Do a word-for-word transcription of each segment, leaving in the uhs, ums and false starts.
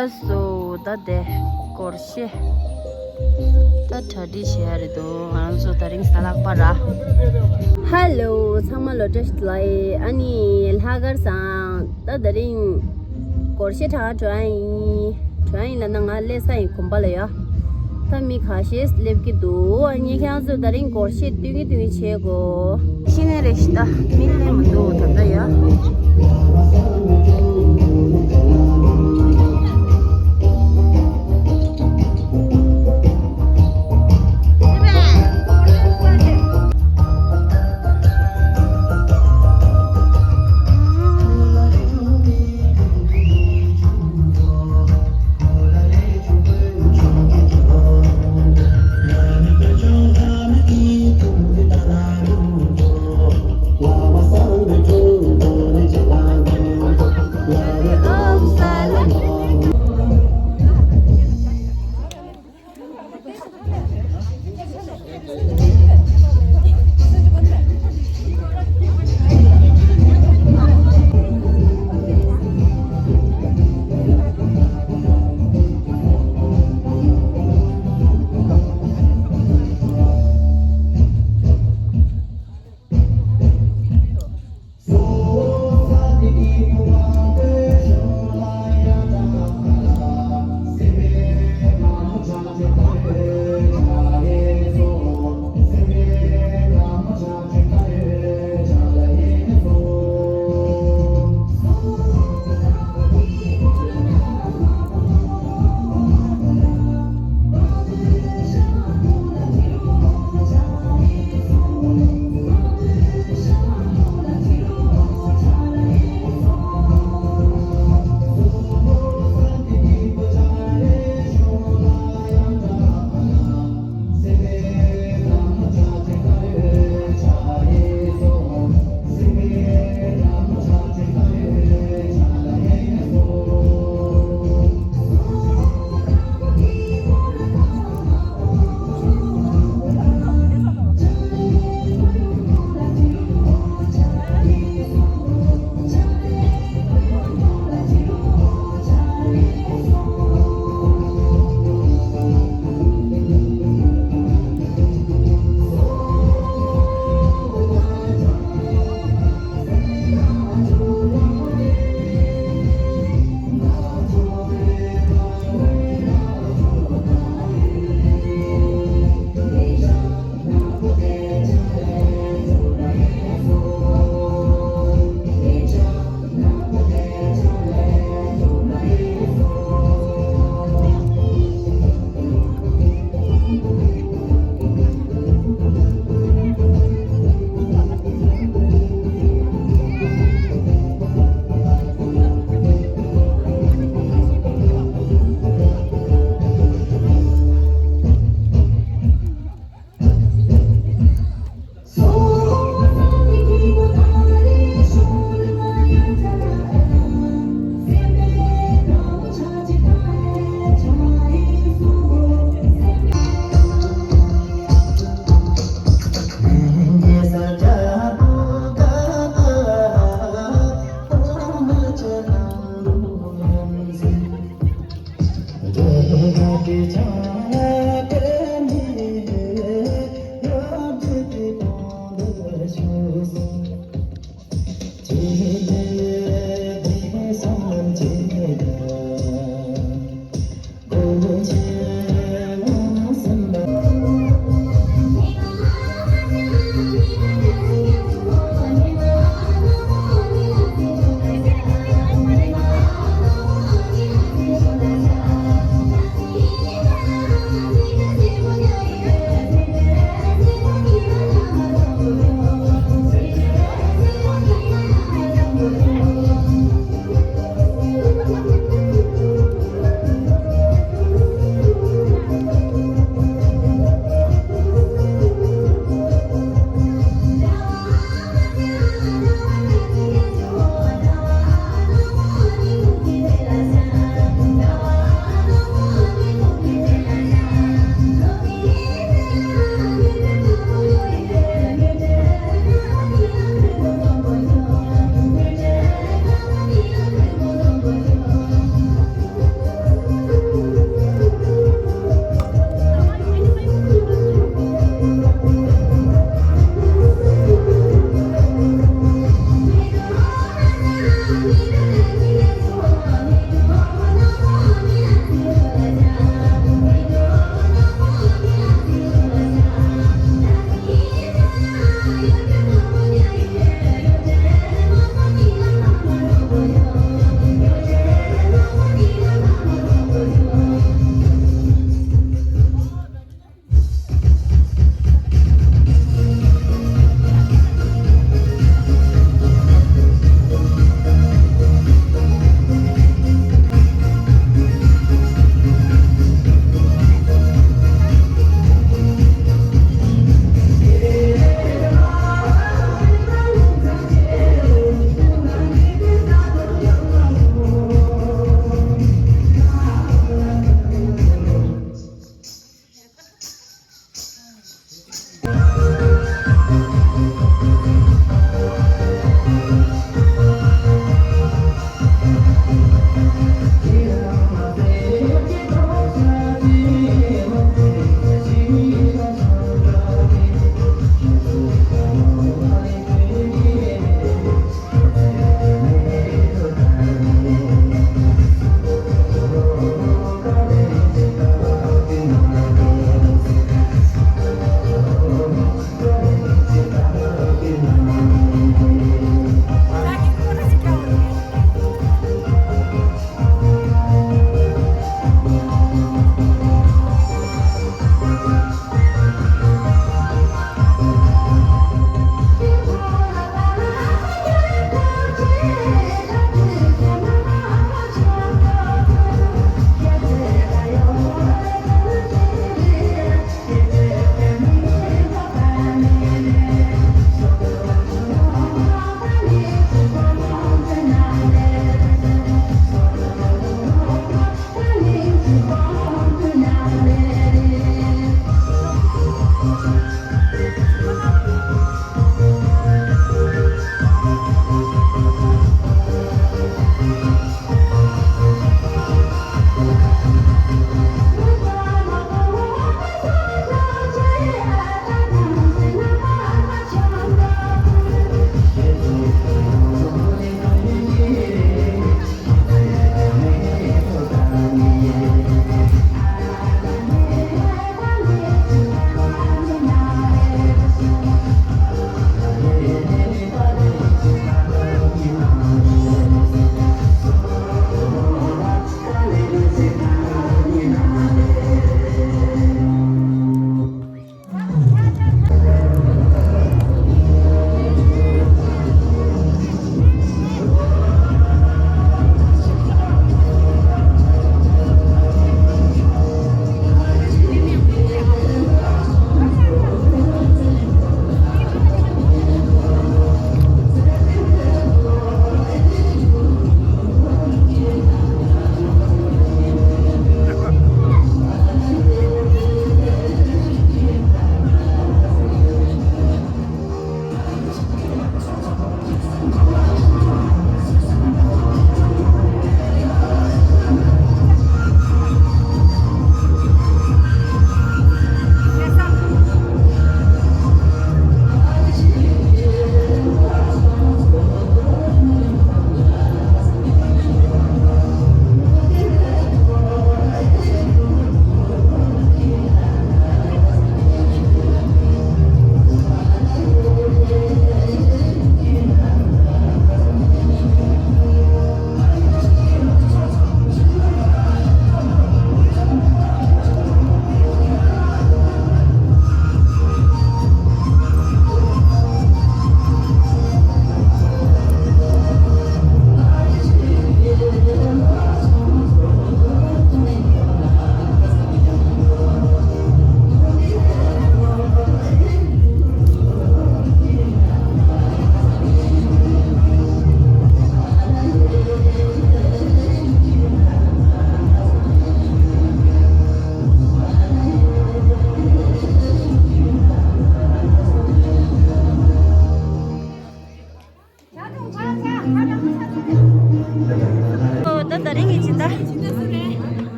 ཨ་སོ་ད་དེ་སྒོར་གཞས་ད་གྲ་སྒྲིག་བྱེད་ཡ་རེད་འདུག་ང་རང་ཚོ་དེ་རིང་གཟའ་ལྷག་པ་ར། ཧ་ལོ། ཚང་མ་ལ་བཀྲ་ཤིས་བདེ་ལེགས། ཨ་ནི་ལྷག་དཀར་བཟང་། ད་དེ་རིང་སྒོར་གཞས་གྲ་འགྲོ་ཡ་ཡིན། གྲ་ཡིན་ལབ་ན་ང་སླེབས་ས་ཡི་དགོན་པ་ལ་ཡ། ད་མི་ཁ་ཤས་སླེབས་ཀྱི་འདུག་ཨ་ནི་ཁྱེད་རང་ཚོ་དེ་རིང་སྒོར་གཞས་སྟོན་གྱི་སྟོན་གྱི་བྱེད་དགོས། ཤེས་ངེས་རེད་ཤི། ད་མི་སླེབས་མི་འདུག་ད་ལྟ་ཡ།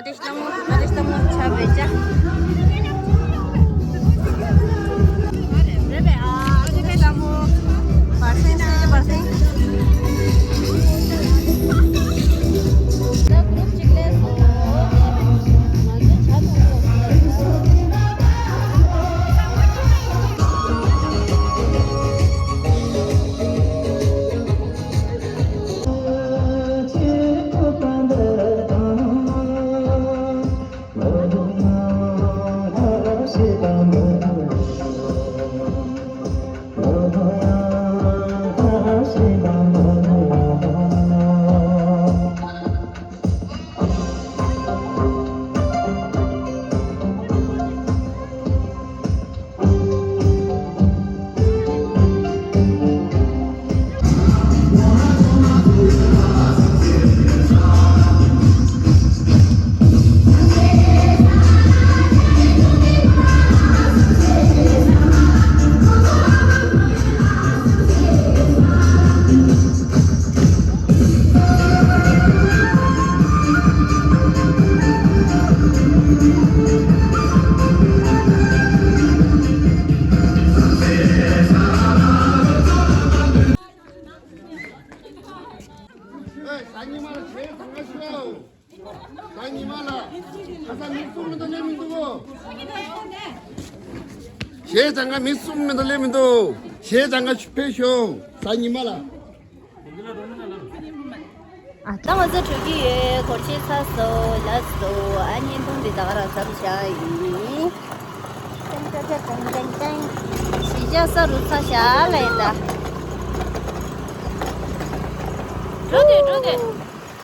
རེད་པས། ཨ་ཅེ་ཀེ་ལ་མོ། བར་སེང་སེ་བར་སེང་། ད་གུ་རུབ་ཅིག་ལས་སོ། ང་ཚོ་ཆ་ཚང་། ཨེ། གཟའ་ཉི་མ་ལ་གཞས་གང་ག་ཞུ་ཨ། གཟའ་ཉི་མ་ལ། ཁ་སང་མི་གསུམ་མི་འདུག་སླེབས་མི་འདུག་གོ། གཞས་གང་ག་མི་གསུམ་མི་འདུག་སླེབས་མི་འདུག་གཞས་གང་ག་ཕེབས་ཤོག་གཟའ་ཉི་མ་ལ། ཨ། ད་ང་ཚོ་འགྲོ་གི་ཡོད། སྒོར་གཞས་ཚར་སོང་། ལགས་སོ། ཨ། བརྙན་ཐུང་འདི་ད་ག་རང་མཚམས་བཞག་ཡིན། ཏན་ཏན་ཏན་ཏན་ཏན། གཞིས་ཆགས་ས་རུ་ཚ་ཞག་ལ་ཡིན་ད། འགྲོ་དེ་འགྲོ་དེ།